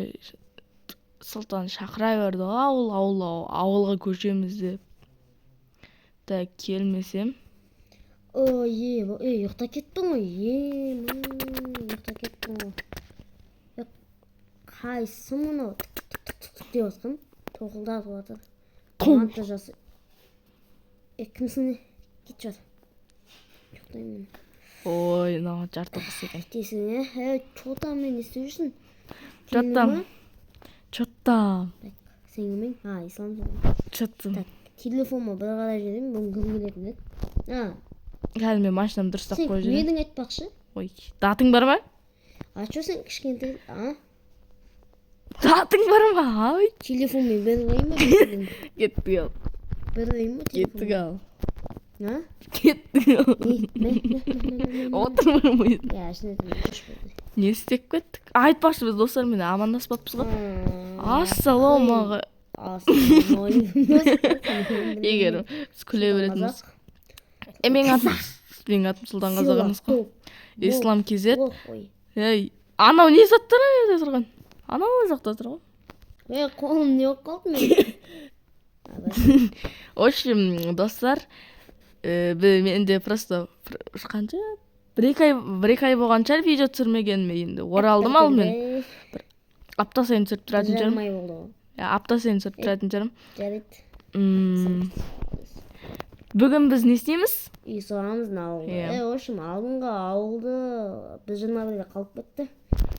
Ой, Сұлтан шақыра берді ғой, ауыл, ауыл, ауылға көшеміз деп. Так, келмесем. Ой, е, ей, ұйықтап кеттің ғой. Е, ұйықтап кеттің ғой. Е, қайсы мынау? Тік, тік, тік, тік, тік деп жатқан. Тоқылдатып жатыр. Манты жасы. Е, кімсің не? Кет жат. Ұйықтаймын мен. Ой, мынау жарты қыз екен. Дейсің, е? Е, чё там, мен не істеп жүрсің? Чё там? Чё там? Так, сен кімің? А, Ислам сен. Чё там? Так, телефоныма бір қарап жіберейін, бүгін кім келетін еді? А. Қазір мен машинамды дұрыстап Сен қойып кім жіберейін. едің айтпақшы? Ой, датың бар ма? А чё сен кішкентай, а? Датың бар ма? Ай. Телефонмен бір қояйын ба? Кеттік ал. Бір қояйын ба Кеттік ал. А? Кеттік ал. Не, мә, мә, мә, мә, мә, мә. Отырмаймын. Я, шын айтамын, жүрші болды. Не істеп кеттік? Айтпақшы, біз достармен амандаспаппыз ғой. Ассалаумағалейкум. Ассалаумағалейкум. Егер біз күле беретінбіз. Е, менің атым Сұлтан Қазақ емес қой. Ислам KZ. Ей, анау не заттар ана жерде тұрған? Анау жақта тұр ғой. Ей, қолым не болып қалды менің? В общем, достар, менде просто қанша? Бір екі ай болған шығар видео түсірмегеніме енді. Оралдым ал мен. Бір апта сайын түсіріп тұратын Жарым шығармын. ай болды ғой. Иә, апта сайын түсіріп тұратын шығармын. Жарайды. Бүгін біз не істейміз? Үй саламыз мына ауылда. Иә. Е, в общем, алдыңғы ауылды біз 21-де қалып кетті.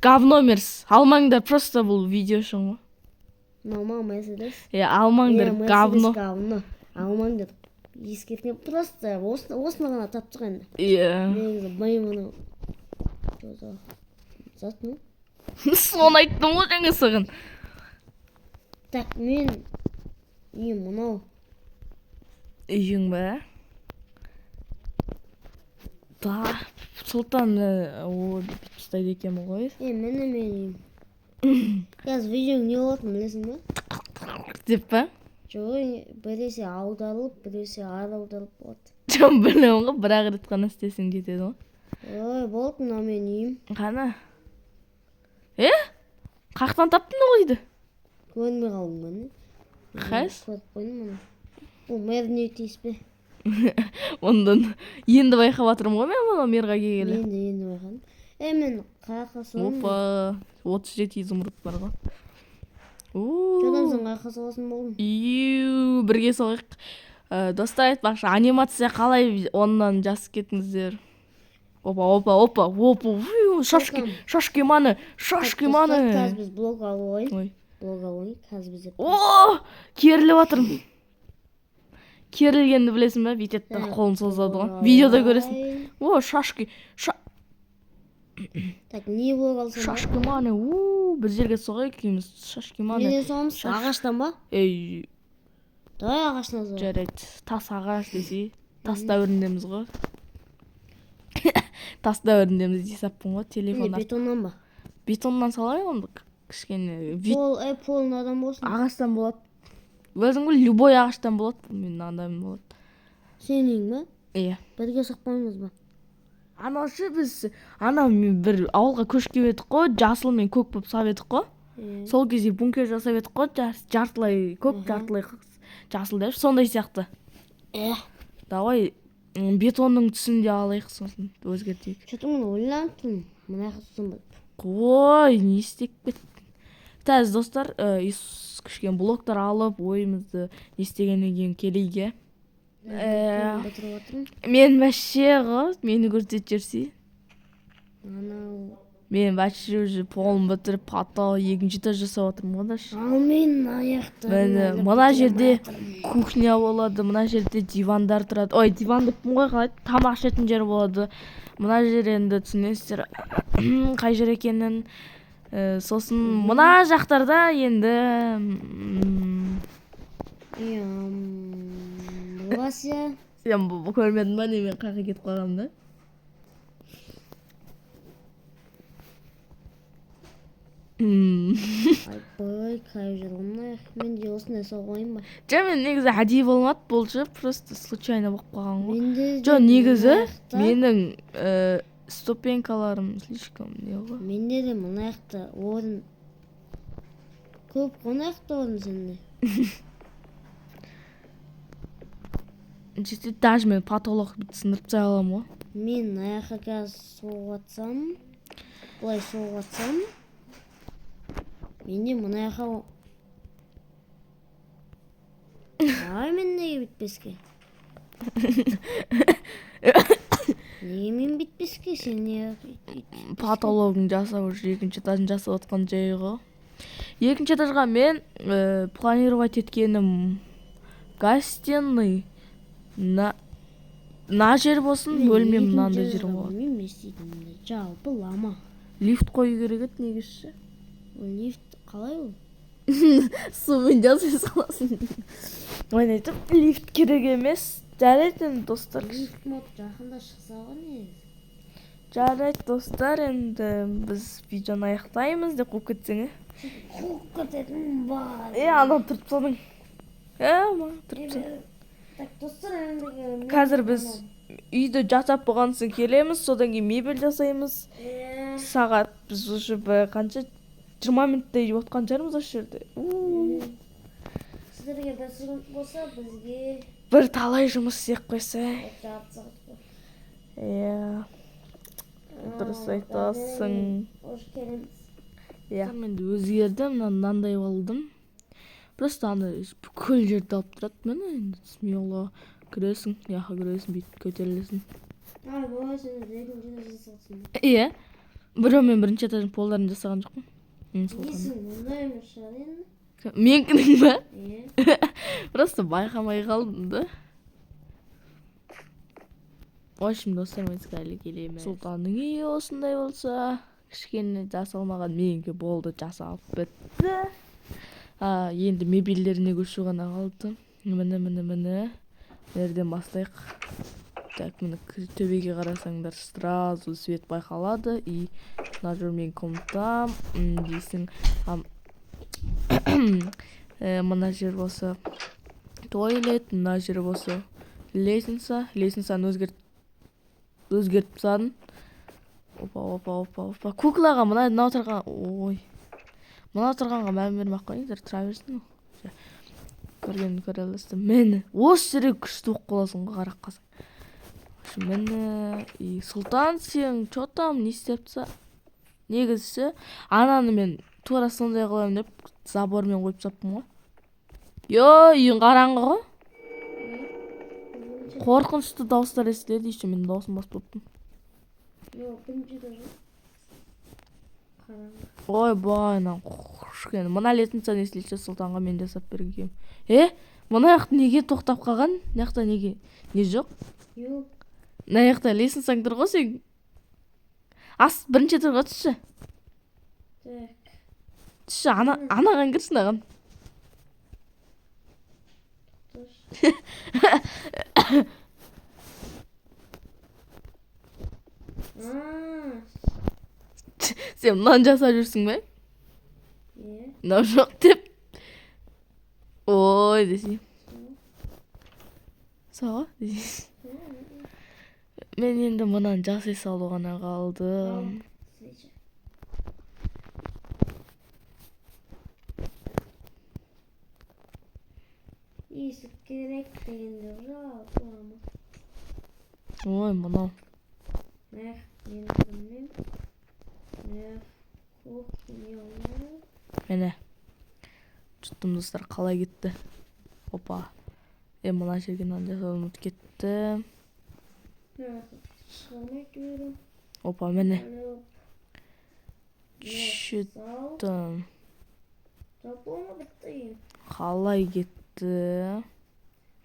Говно мерс. Алмаңдар, просто бұл видео үшін ғой. Мынау ма, Мерседес? Иә, алмаңдар, Иә, Мерседес говно. говно. Алмаңдар. Ескерткен просто осыны ғана таптық енді. Иә. Негізі BMW-ны чё за зат, ну? Соны айттым ғой жаңа саған. Так, мен үйім мынау. Үйің ба? Да, Сұлтан, о, бүйтіп ұстайды екенмін ғой. Е, міне менің үйім. Қазір видеоң не болатынын білесің бе? Деп па? Жоқ, біресе аударылып, біресе ары аударылып болады. Жоқ, білемін ғой, бір ақ рет қана істесең жетеді ғой. Ой, болды, мынау менің үйім. Қана? Е? Қаяқтан таптың ол үйді? Көрмей қалдым ба, не? Қайсы? Көріп қойдым мұны. Бұл мэрдің үйі тиіс пе? Ондан енді байқап жатырмын ғой мен мұны мэрға келгелі. Мен де енді байқадым. Е, мен қаяққа саламын? Опа, 37 изумруд бар ғой. Жодам, сен қаяққа саласың болдың? Ию, бірге салайық. Достар, айтпақшы, анимация қалай, оннан жазып кетіңіздер. Опа, опа, опа, опа, уй, шашки, Опа. шашки маны, шашки Так, маны. достар, қазір біз блок алып алайын. Ой. Блок алып алайын, қазір бізде О, керіліп жатырмын. Керілгенді білесің бе? Бүйтеді да Так, қолын созады ғой. блок Видеода көресің. алайын. О, шашки, Так, не блок алсам? шашки маны, у, бір жерге соғайық екеуміз. Шашки маны. Неден соғамыз? Ағаштан ба? Ей, Давай ағаштан соғайық. жарайды. Тас ағаш десе, тас дәуіріндеміз ғой. Тас дәуіріндеміз дей саппын ғой, телефон. Не, бетоннан ба? Бетоннан салайық онда кішкене. Пол, ей, пол мынадан болсын. Ағаштан болады. Өзің біл, любой ағаштан болады, мен мынадан болады. Сенің үйің ба? Иә. Бірге соқпаймыз ба? Анау ше, біз анау мен бір ауылға көшіп келіп едік қой, жасыл мен көк болып сап едік қой. Иә. Сол кезде бункер жасап едік қой, жартылай көк, жартылай жасыл деп, сондай сияқты. Э. Давай, бетонның түсін де алайық, сосын өзгертейік. Чё-то мен ойланып тұрмын, мына жаққа түссем ба деп. Ой, не істеп кеттің? Тәз, достар, кішкене блоктар алып, ойымызды не істегеннен кейін келейік, иә? Бітіріп отырмын. Мен вообще ғой, мені көрсетіп жіберсей. Анау. Мен вообще уже полын бітіріп, потол екінші этаж жасап отырмын ғой даже. Ал мен аяқтарын Міне, әлі мына бітіре жерде алмай жатырмын. кухня болады, мына жерде дивандар тұрады. Ой, диван деппін ғой, қалай? Тамақ ішетін жер болады. Мына жер енді түсінесіздер қай жер екенін. Сосын мына жақтарда енді, Иә, Вася. Сен көрмедің ба, не мен қаяққа кетіп қалғанымды? Айбай, қай жер ғой мына жақ? Мен де осындай соғып алайын ба? Жоқ, мен негізі әдейі болмады, бұл ше, просто случайно болып қалған ғой. Менде де Жоқ, негізі мына жақта менің ступенькаларым слишком не ғой. Менде де мына жақта орын Көп қонақ орын сенде. Жетеді, даже мен потолок сындырып тастай аламын ғой. Мен аяққа қазір соғып атсам, былай соғып атсам, менде мына жаққа. Ай, мен неге бүйтпеске? Неге мен бүйтпеске? Сен неге бүйтпеске? Потологын жасап, уже екінші этажын жасап отқан жайы ғой. Екінші этажға мен планировать еткенім гостиный на мына жер болсын, Мен бөлме екінші мынандай жер этажға болады. Білмеймін не істейтінімді. Жалпы лама. Лифт қою керек еді негізі ше. Ол лифт қалай ол? Сумен жасай саласың. Мен айтып, лифт керек емес. Жарайды енді, достар. Лифт мод жақында шықса ғой негізі. Жарайды, достар, енді біз видеоны аяқтаймыз деп қуып кетсең, е? Қуып кететін бар. Е, ананы түртіп тастадың. Е, маған түртіп тастадың. Так, достар, енді Қазір біз үйді жасап болған соң келеміз, содан кейін мебель жасаймыз. Сағат біз уже бір қанша, 20 минуттай отқан шығармыз осы жерде. У. Сіздерге бір секунд болса, бізге Бір талай жұмыс істеп қойса. жарты сағат қой. Иә. Дұрыс айтасың. Қош келеміз. Иә. Мен де өзгерді, мына мынандай болдым. Просто ана бүкіл жерді алып тұрады. Міне, енді смело кіресің, мына кіресің, бүйтіп көтерілесің. Ай, ой, сен екінші этаж жасапсың. Иә. Біреу мен бірінші этаждың полдарын жасаған жоқпын. Сұлтан. Несің, ондай емес шығар енді. Менікінің ба? Иә. Просто байқамай қалдым да. В общем, достар, мен әлі келемін. Сұлтанның үйі осындай болса, кішкене жасалмаған, менікі болды, жасалып бітті. А, енді мебельдеріне көшу ғана қалды. Міне, міне, міне. Нерден бастайық? Так, міне, төбеге қарасаңдар, сразу свет байқалады. И мына жер менің комнатам, дейсің. Мына жер болса туалет, мына жер болса лестница. Лестницаны өзгертіп тастадым. Опа, опа, опа, опа. Куклаға мынау тұрған, ой. Мынау тұрғанға мән бермей ақ қойыңыздар, тұра берсін ол. Көргенін көре аласыздар. Міне, осы жерге күшті болып қаласың ғой, қарап қалсаң. Міне, и Сұлтан, сен чё там, не істеп тұрса? Негізі ананы мен тура сондай қыламын деп забормен қойып тастаппын ғой. Йо, үйің қараңғы ғой. Қорқынышты дауыстар естіледі, еще менің дауысым басып тұрыппын. Жоқ, бірінші этаж. Қараңғы. Ойбай, мынау кішкене. Мына лестницаны естілсе, Сұлтанға мен жасап бергем. Е, мына жақта неге тоқтап қалған? Мына жақта неге? Не жоқ? Жоқ. Мына жақта лестницаң тұр ғой сен. Ас, бірінші этажға түсші. Так. Түсші, анаған кірсін, аған. Тоқташы. А, Сен мынаны жасап жүрсің бе? Иә. Мынау жоқ деп. Ой, десей. Сау ғой, десей. Мен енді мынаны жасай салу ғана қалды. Свеча. Есік керек дегенде жалпы. Ой, мынау. Мэх, мен білмеймін. Мэх, кухня. Міне. Жұттым, достар, қалай кетті? Опа. Е, мына жерге мынаны жасауды ұмытып кетті. Мэх, шығармай жіберем. Опа, міне. Жұттым. Жұттым. Жалпы бітті. Қалай кетті?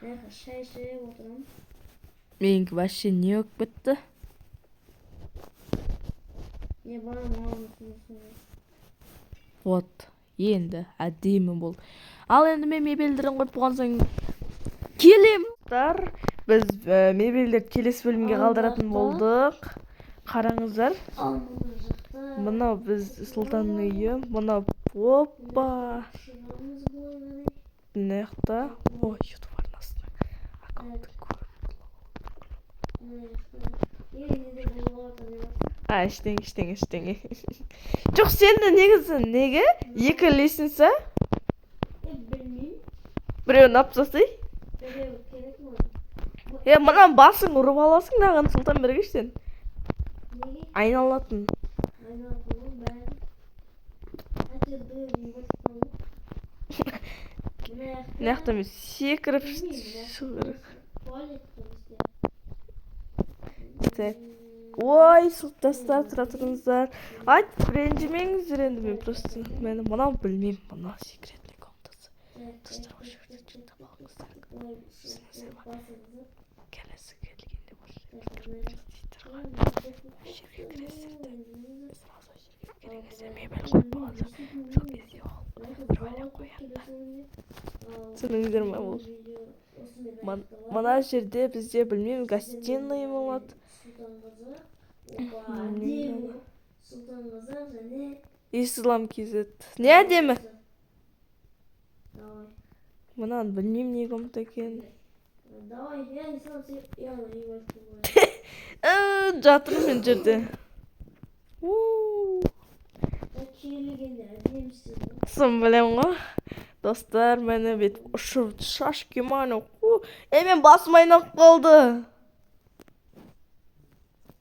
Мэх, шай ішіп отырамын. Менікі вообще не болып кетті? Не бар, маған. Вот, енді әдемі болды. Ал енді мен мебельдерін қойып болған соң келемін. Достар, біз мебельдерді келесі бөлімге Ал қалдыратын жақта? болдық. Қараңыздар. Ал мына жақта Мынау біз Сұлтанның үйі, мынау, опа. Шығамыз былай қарай. Мына жақта, ой, ютуб арнасының аккаунтын көріп. Мына жақта. Е, не де болып жатыр деп. А, ештеңе, ештеңе, ештеңе. Жоқ, сенде негізі неге? Екі лестница? Біреуін алып тастай. Біреу керек маған. Е, мына басың ұрып аласың мынаған, Сұлтан, бергеш сен. Неге? Айналатын. Айналатын ғой бәрі. Әйтеуір біреуін босып қалды. Мына жақта. Мына жақта мен секіріп Білмеймін, мына шығу керек. Туалет қой бізде. Так. Ой, достар, тұра тұрыңыздар. Айт, ренжімеңіздер енді, мен просто мен мынау білмеймін, мынау секретный комнатасы. Достар, осы жерде жаттап алыңыздар. Түсінесіздер ма? Келесі келгенде осы жерге кіріп істейсіздер ғой. Осы жерге кіресіздер де, сразу осы жерге кіріңіздер, мебель қойып болған соң, сол кезде ол бір бәле қояды да. Түсіндіңіздер ма ол? Мына жерде бізде, білмеймін, гостиный болады. Сұлтанқызы. Опа, әдемі. Сұлтанқызы және Ислам KZ. Не әдемі? Давай. Мынаны білмеймін, не комната екенін. Давай, я Ислам, я ебать. Жатырмын мен жерде. У. Келгенде әдемісіз ғой. Соны білемін ғой. Достар, мені бүйтіп ұшып шашки маны. Е, мен басым айналып қалды.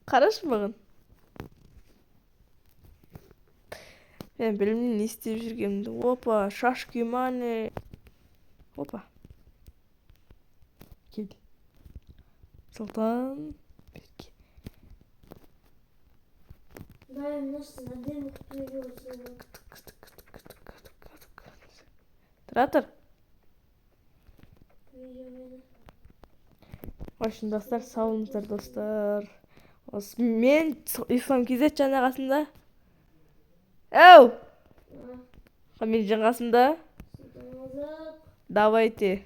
Қарашы маған. Мен білмеймін не істеп жүргенімді. Опа, шашки маны. Опа. Кел. Сұлтан. Берке. Давай, мынашсын әдемі қылып жүрген. Тұра тұр. Видео мені. В общем, достар, сау болыңыздар, достар. Осы мен Ислам KZ жаңа қасымда. Әу! А, Мен қасымда. Сұлтанқызы. Давайте.